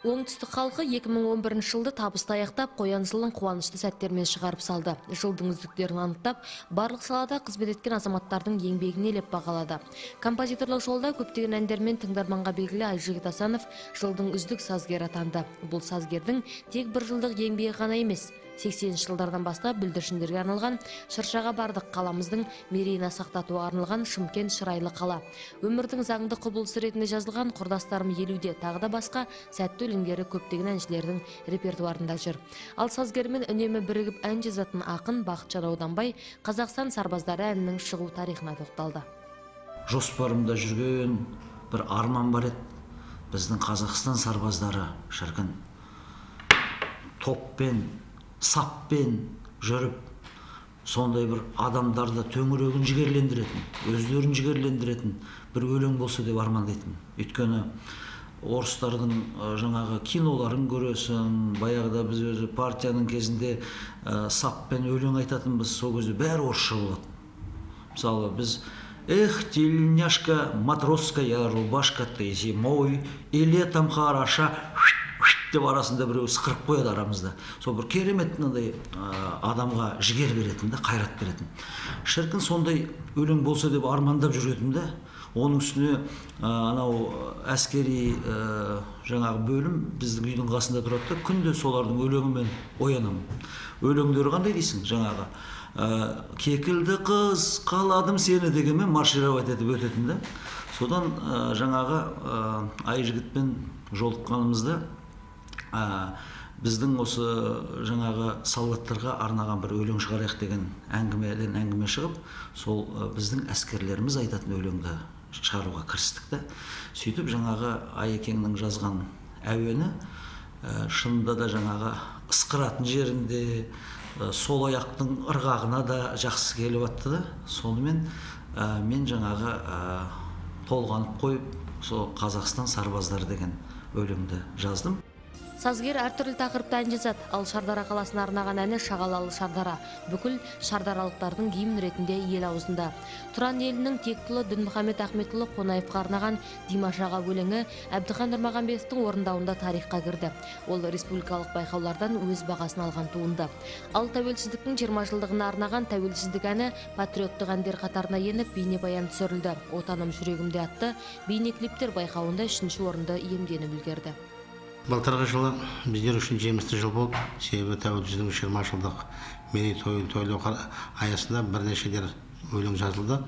Оңтүстік халқы 2011 жылды табысты аяқтап, қоян жылын қуанышты сәттермен шығарып салды. Жылдың үздіктерін анықтап, барлық салада қызмет еткен азаматтардың еңбегін елеп бағалады. Композиторлық жолда көптеген әндермен тыңдарманға белгілі Айжігіт Асанов жылдың үздік сазгері атанды. Бұл сазгердің тек бір жылдық еңбегі ғана емес. 80 жылдардан бастап бүлдіршіндерге арналған «Шыршаға бардық», қаламыздың мерейін асқақтатуға арналған «Шымкент шырайлы қала», өмірдің заңды құбылысы ретінде жазылған «Құрдастарым елуде», тағы да басқа сәтті өлеңдері көптеген әншілердің репертуарында жүр. Ал сазгермен үнемі бірігіп ән жазатын ақын Бақытжан Ауданбай «Қазақстан сарбаздары» әнінің шығу тарихына тоқталды. Жоспарымда жүрген бір арман бар еді. Біздің Қазақстан сарбаздары шіркін топпен, саппен жүріп, сондай бір адамдарды төңірегін жігерлендіретін, өздерін жігерлендіретін бір өлең болса деп армандайтын. Өйткені орыстардың жаңағы киноларын көресің, баяғыда біз өзі партияның кезінде саппен өлең айтатынбыз, сол кезде бәрі орысша болатын. Мысалы, біз: «Эх, тельняшка, матросская рубашка, ты зимой и летом хороша», деп арасында біреу сықырып қояды арамызда. Сол бір керемет мынандай адамға жігер беретін да, қайрат беретін. Шіркін, сондай өлең болса деп армандап жүретінмін да. Оның үстіне анау әскери жаңағы бөлім біздің үйдің қасында тұрады да, күнде солардың өлеңімен оянамын. Өлеңдері қандай дейсің, жаңағы «Кекілді қыз, қаладым сені» дегенмен маршировать етіп өтетін да. Содан жаңағы Айжігітпен жолыққанымызда біздің осы жаңағы солдаттарға арнаған бір өлең шығарайық деген әңгімеден әңгіме шығып, сол біздің әскерлеріміз айтатын өлеңді шығаруға кірістік та. Сөйтіп жаңағы Айекеңнің жазған әуені шынында да жаңағы ысқыратын жерінде сол аяқтың ырғағына да жақсы келіп атты да. Сонымен мен жаңағы толғанып қойып, сол «Қазақстан сарбаздары» деген өлеңді жаздым. Сазгер әртүрлі тақырыпта ән жазады. Ал Шардара қаласына арнаған әні «Шағалалы Шардара» бүкіл шардаралықтардың гимн ретінде ел аузында. Тұран елінің текті ұлы Дінмұхамед Ахметұлы Қонаевқа арнаған «Димаш аға» өлеңі Әбдіхан Нұрмағамбетовтің орындауында тарихқа кірді. Ол республикалық байқаулардан өз бағасын алған туынды. Ал тәуелсіздіктің 20 жылдығына арнаған «Тәуелсіздік» әні патриоттық әндер қатарына еніп, бейнебаян түсірілді. «Отаным жүрегімде» атты бейнеклиптер байқауында үшінші орынды иемденіп үлгерді. Былтырғы жылы біздер үшін жемісті жыл болды, себебі тәуелсіздіктің 20 жылдық мерейтойын тойлау аясында бірнешелер өлең жазылды.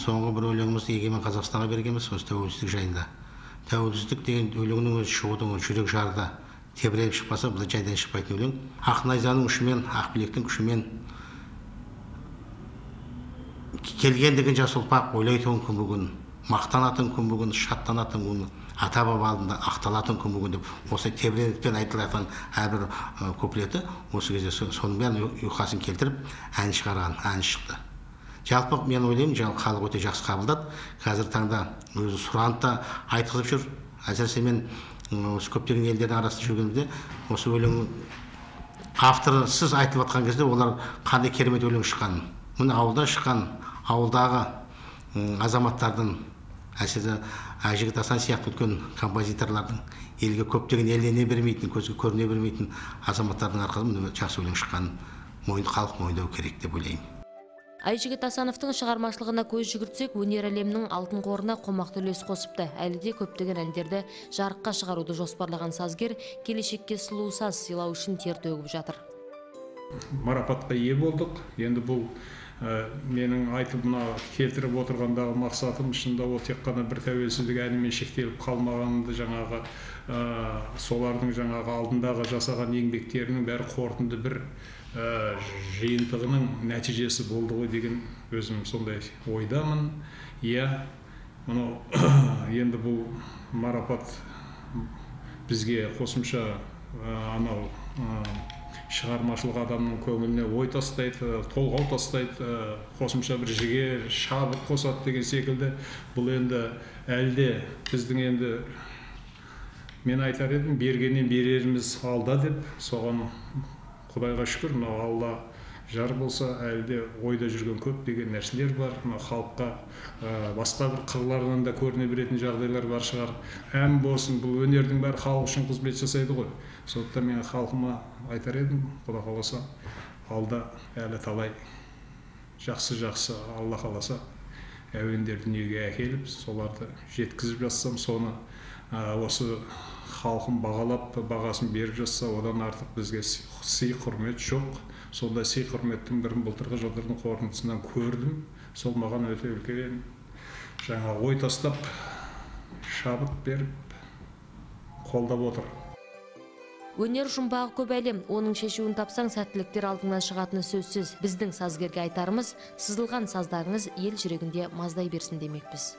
Соңғы бір өлеңіміз «Егемен Қазақстанға» бергенбіз, осы тәуелсіздік жайында. «Тәуелсіздік» деген өлеңнің өзі шығудың жүрек жарды тебіреніп шықпаса, бұл жайдан шықпайтын өлең. Ақ найзаның ұшымен, ақ білектің күшімен келгендігін жас ұрпақ ойлайтын күн бүгін, мақтанатын күн бүгін, шаттанатын күн, ата баба алдында ақталатын күн бүгін деп, осы тебіренікпен айтылатын әрбір куплеті осы кезде соның бәрін ұйқасын келтіріп ән шығарған ән шықты. Жалпы, мен ойлаймын, жалпы халық өте жақсы қабылдады. Қазіргі таңда өзі сұранып та айтқызып жүр. Әсіресе мен осы көптеген елдердің арасында жүргенімде, осы өлең авторсыз айтылып жатқан кезде олар қандай керемет өлең шыққанын, міне, ауылдан шыққан, ауылдағы азаматтардың, әсіресе Айжігіт Асан сияқты үлкен композиторлардың, елге көптеген елене бермейтін, көзге көріне бермейтін азаматтардың арқасында, міне, жақсы өлең шыққанын халық мойындау керек деп ойлаймын. Айжігіт Асановтың шығармашылығына көз жүгіртсек, өнер әлемінің алтын қорына қомақты үлес қосыпты. Әлі де көптеген әндерді жарыққа шығаруды жоспарлаған сазгер келешекке сұлу саз сыйлау үшін тер төгіп жатыр. Марапатқа ие болдық. Енді бұл менің айтып, мына келтіріп отырғандағы мақсатым, шынында ол тек қана бір тәуелсіздік әнімен шектеліп қалмағанды, жаңағы солардың жаңағы алдындағы жасаған еңбектерінің бәрі қорытынды бір жиынтығының нәтижесі болды ғой деген өзім сондай ойдамын. Иә, мынау енді бұл марапат бізге қосымша анау шығармашылық адамның көңіліне ой тастайды, толғау тастайды, қосымша бір жігер, шабыт қосады деген секілді. Бұл енді әлі де біздің, енді мен айтар едім, бергеннен береріміз алда деп. Соған құдайға шүкір, мынау Алла Жар болса, әлі де ойда жүрген көптеген нәрселер бар. Мына халыққа басқа бір қырларынан да көріне беретін жағдайлар бар шығар. Ән болсын, бұл өнердің бәрі халық үшін қызмет жасайды ғой. Сондықтан мен халқыма айтар едім, Құда қаласа, алда әлі талай жақсы-жақсы, Алла қаласа, әуендер дүниеге әкеліп, соларды жеткізіп жатсам, соны осы халқым бағалап, бағасын беріп жатса, одан артық бізге сый құрмет жоқ. Сондай сый құрметтің бірін былтырғы жылдардың қорытындысынан көрдім. Сол маған өте үлкен жаңа ой тастап, шабыт беріп, қолдап отыр. Өнер жұмбағы көп әлем, оның шешуін тапсаң, сәттіліктер алдыңнан шығатыны сөзсіз. Біздің сазгерге айтарымыз, сызылған саздарыңыз ел жүрегінде маздай берсін демекпіз.